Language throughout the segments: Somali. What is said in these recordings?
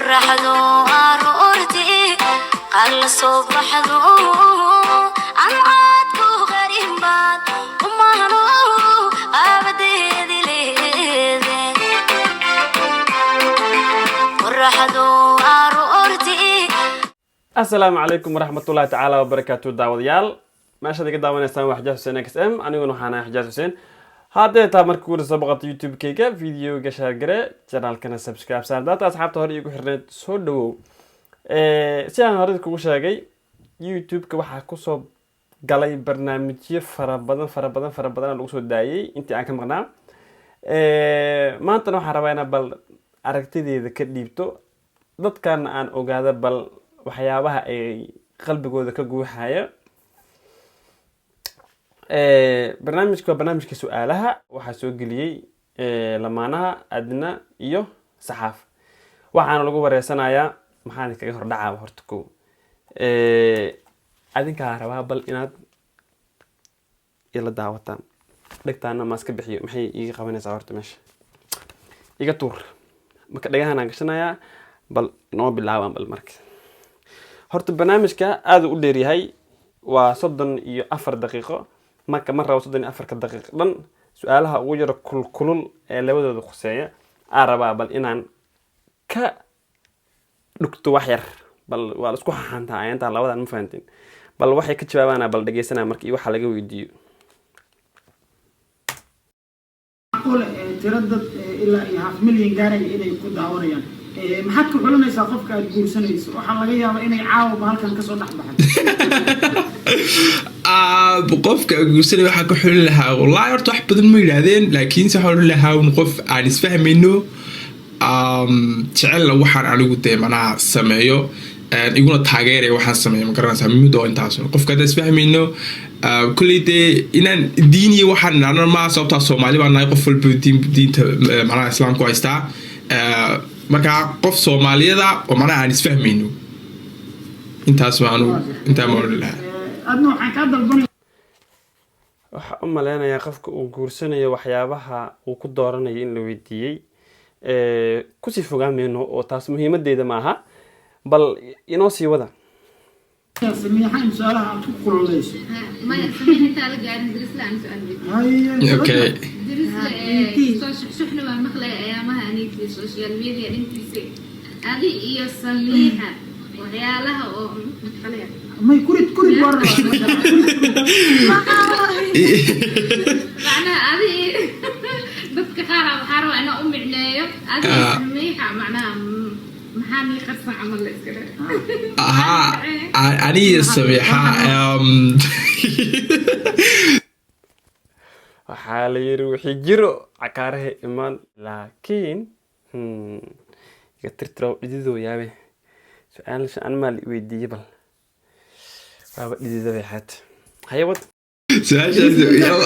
Qorraxdu aroortii qalla soo baxdo, ancaadku qarinbaad umahno aabadeedi leede. Qorraxdu aroortii. Asalaamu calaykum waraxmatullahi tacaala wabarakaatu. Daawadayaal, meeshaad iga daawanaysaan waa Xajaas Xuseen XM. Aniguna waxaan ahay Xajaas Xuseen. Haddee taa markii ugu soo boqoto YouTube-kayga, videoga share gare, channelkana subscribe saar. Daata asxaabta hore iigu xirneyd, soo dhawow. Si aan horey kugu sheegay, YouTube-ka waxaa kusoo galay barnaamijyo fara badan, fara badan, fara badan lagu soo daayay intii aan ka maqnaa. Maantana waxaan rabaa inaan bal aragtideeda ka dhiibto, dadkana aan ogaado bal waxyaabaha ay qalbigooda ka guuxaya. Barnaamijka waa barnaamijka su-aalaha. Waxaa soo geliyey lamaanaha Adna iyo Saxaaf, waxaana lagu wareysanayaa. Maxaan kaga hordhacaa horta? Ko adinkaa rabaa bal inaad ila daawataan. Dhegtaana maaska bixiyo, maxay iiga qabanaysaa horta? Meesha iga tuur. Marka dhagahan aan gashanayaa, bal inoo bilaabaan. Bal marka horta barnaamijka aada u dheeryahay, waa 34 daqiiqo. Marka ma rabo 34-ka daqiiqo dhan. Su-aalaha ugu yaro kulkulul ee labadooda khuseeya aan rabaa bal inaan ka dhugto wax yar. Bal waa la isku xaxaantaa ayantaa labadan, ma fahantin? Bal waxay ka jawaabaana bal dhegeysanaa marka iyo waxa laga weydiiyo. Macquul tiro dad ilaa iyo half milyan gaaraya inay ku daawanayaan. Maxaad ku xulinaysaa qofka aad guursanayso? Waxaa laga yaabaa inay caawaba halkan kasoo dhex baxay. Qofka guursanay waxaa ka xulin lahaa, wallahi horta wax badan ma yidhaahdeen, laakiinse waxaan odhan lahaa un qof aan isfahmayno, jecella waxaan anigu dee manaha sameeyo, iguna taageeraya waxaan sameeyo. Ma garanaysaa? Mid oo intaas un. Qofka haddaan isfahmayno, kolley dee inaan diin iyo waxaan idhaahno maa, sababtaa Soomaali baan nahay, qof walba diinta macnaha Islaamku haystaa. Marka qof Soomaaliyada oo macnaha aan isfahmayno, intaas baan anigu intaa ma odhan lahaa. Adna waxaan kaa dalbanaya Waxaa u maleynayaa qofka uu guursanayo waxyaabaha uu ku dooranayo in la weydiiyey. Kusii fogaan mayno oo taas muhiimadeeda maaha. Bal inoo sii wada. Samiixa in su-aalaha aad ku kululeyso. Maya, Samiix intaa la gaarin, Dirisle aan su-aal weydiiyo. Haye. Okay. Dirisle, soo shuxshuxna waa maqlay ayaamaha aniintii social media dhankiisa, adi iyo Samiixa waxyaalaha oo maqalaya. May, kurid kurid waa rabaa. Macnaha adi dadka qaar waxaa rabaa inaan u micneeyo adi iyo Samiixa, macnaha maxaa nii qarsan camal la iska dhahay. Ahaa, aniga Samiixa Waxaa la yiri wixii jiro cakaaraha imaan, laakiin iga tirtiro dhididoo yaabe. Su-aalasha an maa la i weydiiyey, bal waaba dhididabay xaat. Haye, wad. Su-aashaas lama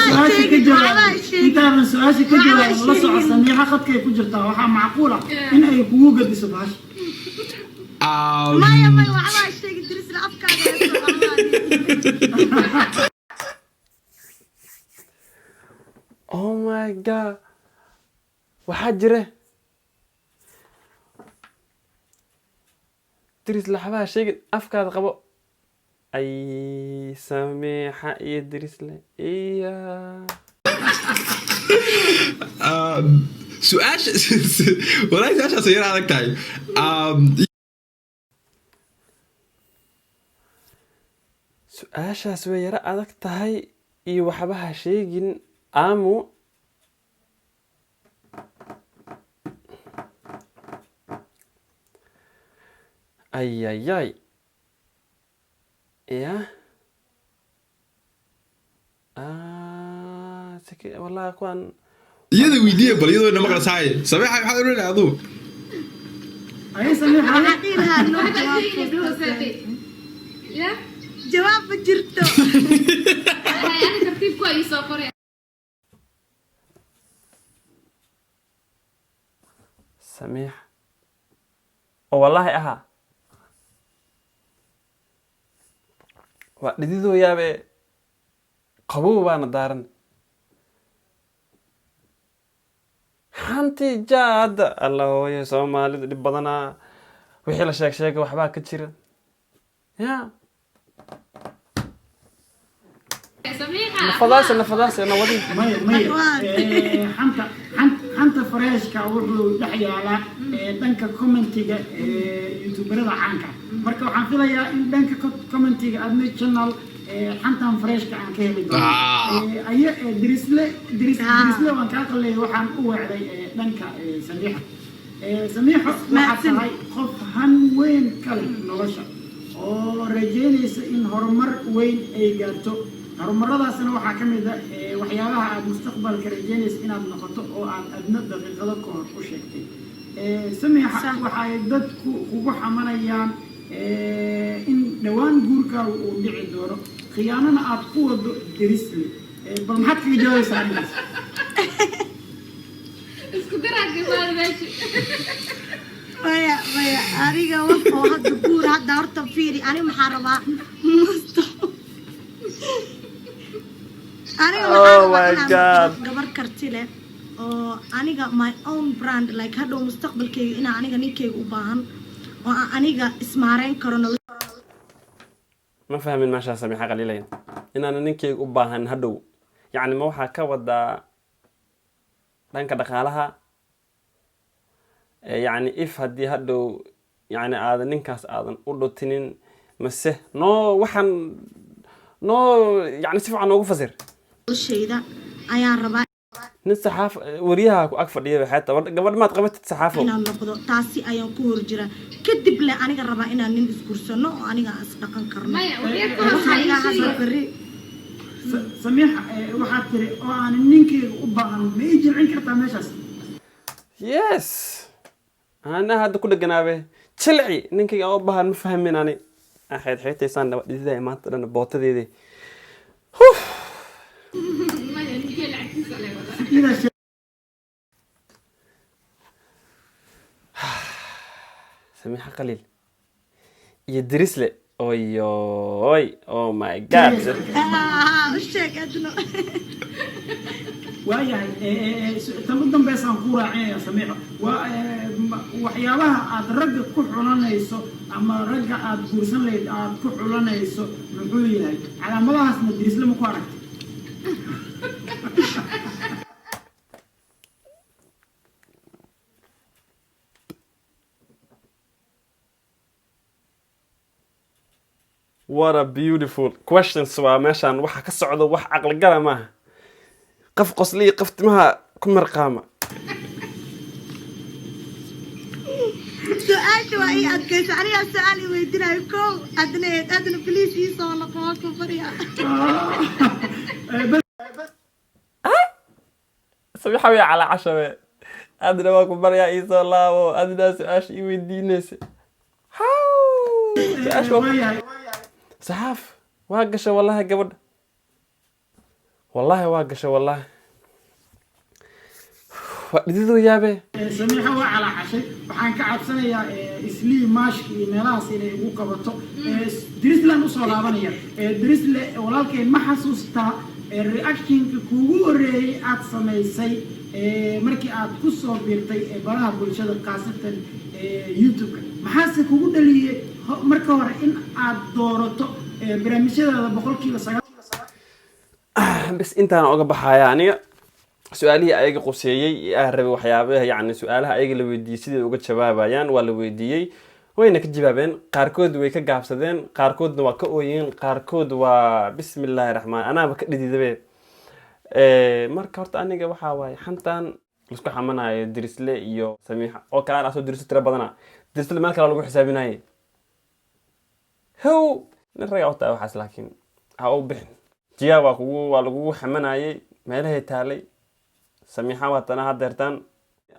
Su-aasha ka jawaab. Intaadan su-aasha ka jawaabin, la soco, Samiixa khadkay ku jirtaa. Waxaa macquul ah in ay kugu gadiso bahasha. Maya, maya, waxbaa sheegi Dirisla, afkaaga heeso, waxbaa. Oh my God, waxaa jira Diris laxbaha sheegin, afkaada qabo. Ay, Samiixa iyo Dirisle iya. Su-aasha walahi su-aashaas yar adag tahay. Su-aashaas way yaro adag tahay iyo waxba ha sheegin aamu. Ayayay, ya. Wallahi kuwan. Iyada weydiiya bal, iyadoo ina maqlasaay. Samiixa, maxaad odhan lahaa aduu? Haye Samiixa. Waxaa dhihi lahaa no Waxba jawaab. sheegin dhuhosaatay ya. Jawaab ma jirto. Hay, ani tartiibku ay soo qoray. Samiix oo wallaahi ahaa waa dhididoo yaabe, qabow baana daaran. Xantii jaa hadda. Alla hooye, Soomaalida dhib badanaa. Wixii la sheeg sheega waxbaa ka jira ya. Samiixa. Nafadaase, nafadaase nawadi. Maya, maya. Waa. Xanta freshka wuxuu dhex yaalaa dhanka commentiga youtuberada caanka. Marka waxaan filayaa in dhanka commentiga Adna Channel xantan freshka aan ka heli doono. Aye, Dirisle, Diris. Dirisle waan kaa qalleeyay, waxaan u weecday dhanka Samiixa. Samiixo, waxaad Mahadsan. tahay qof han weyn ka leh nolosha oo rajeynaysa in horumar weyn ay gaarto. Horumaradaasna waxaa ka mid ah waxyaabaha aad mustaqbalka rajeynaysa inaad noqoto oo aad Adna daqiiqado ka hor u sheegtay. Samiixa, waxay dadku kugu xamanayaan in dhowaan guurkaagu uu dhici doono, khiyaanana aad ku wado Dirisle. Bal maxaad kaga jawaabaysaa arrintaas? Isku daraanka imaada meesha. Maya, maya, aniga wax oo hadda guur hadda horta fiiri, aniga maxaa rabaa aniga Oh waxaa rabaa my inaan God. noqdo gabar karti leh oo aniga my own brand, like hadhow mustaqbalkayga inaan aniga ninkayga u baahan oo aan aniga ismaareyn karo nolosha. Ma fahmin meeshaa Samiixa Qaliilayn. Inaana ninkayga u baahan hadhow, yacni ma waxaa ka wadaa dhanka dhaqaalaha? Yacni if haddii hadhow yacni aadan ninkaas aadan u dhutinin, mase noo waxaan noo yacni si fiican noogu fasir. Noloshayda ayaan rabaa Nin saxaaf wariyaha ku ag fadhiya waxay tahay gabadh maad qabatid, saxaafo. inaan noqdo, taasi ayaan ku hor jiraa. Kadib le aniga rabaa inaan nin isguursano oo aniga aan isdhaqan karno. Maya, waxyar ka hor Waxa waxaa aniga ii hadda sheegay berri. Samiixa, waxaad tiri oo aan ninkayga u baahan. Ma ii jilcin kartaa meeshaas? Yes, ana hadda ku dheganaabe jilci. Ninkayga aan u baahan ma fahmin ani. Xeyd xeydtaysaan dhaba dhididay maanta dhan bootadeedii. Maya, ninkee lacagtiisa le wadaa. Idaa. Samiixa Qaliil iyo Dirisle, oyoy, oh my God. Ah, u sheeg Adno. Waayahay, tan u dambeysaan ku raacinaya, Samiixo, waa waxyaabaha aad ragga ku xulanayso ama ragga aad guursan lahayd aad ku xulanayso muxuu yahay? Calaamadahaasna Dirisle ma ku aragtay? What a beautiful questions. Waa meeshaan waxa ka socdo wax caqli gala maaha. Qof qosliyi, qof timaha ku mirqaama. Su-aasha waa ii adkaysa. Anigaa su-aal i weydiinayo kow Adneed. Adna, please, ii soo noqo, waa ku baryaa. Sabixa way calaa cashabe. Adna waa ku baryaa, ii soo laabo. Adna su-aasha ii weydiinaysa. How su-aasha waa Waayahay. Saxaaf waa gasha wallahi, gabadha wallahi waa gasha, wallahi waa dhididuu yaabe. Samiixa waa calaacashay. Waxaan ka cabsanayaa islii maashka iyo meelahaas inay igu qabato. Drislan usoo laabanaya. Drisle walaalkeen, ma xasuustaa reactionka kuugu horeeyey aad samaysay markii aad ku soo biirtay baraha bulshada, khaasatan YouTube-ka? Maxaase kugu dhaliyey marka hore in aad doorato barnaamijyadaada 9%? Bas, intaan oga baxaya aniga su-aalihii ayaga quseeyey ee aan rabay, waxyaabaha yacni su-aalaha ayaga la weydiiyey siday uga jawaabayaan waa la weydiiyey, wayna ka jawaabeen. Qaarkood way ka gaabsadeen, qaarkoodna waa ka ooyeen, qaarkood waa bismi illaahi raxmaan, anaaba ka dhididabe. Marka horta aniga waxaa waaye xantan laisku xamanayo Dirisle iyo Samiixa oo kale aan asoo Dirisle tiro badana, Dirisle meel kale lagu xisaabinaye. How nin raga wataa waxaas, laakiin ha u bixin jiyaa waa kugu waa lagugu xamanayay meelahay taalay. Samiixa waa tana hadeertaan.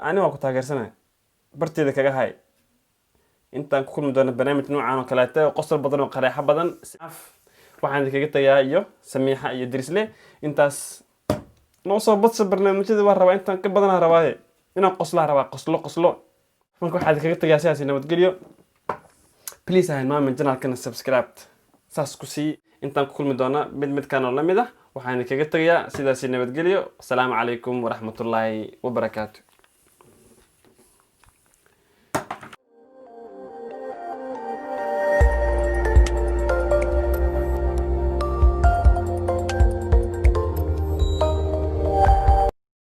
Ani waa ku taageersanaya, barteeda kaga hay. Intaan ku kulmi doono barnaamij noocan oo kaleeta oo qosol badan oo qareexo badan, waxaan idinkaga tagayaa iyo Samiixa iyo Dirisle. Intaas noo soo badsa barnaamijyada waa rabaa, intaan ka badanaa rabaaye inaan qoslaa rabaa, qoslo qoslo. Marka waxaa idinkaga tagayaa sidaas nabadgelyo. Please ha hilmaamin channelkana subscribe saas ku sii. Intaan ku kulmi doona mid midkan oo la mid ah, waxaan idinkaga tagayaa sidaasi nabadgelyo. Asalaamu calaykum waraxmatullaahi wabarakaatu.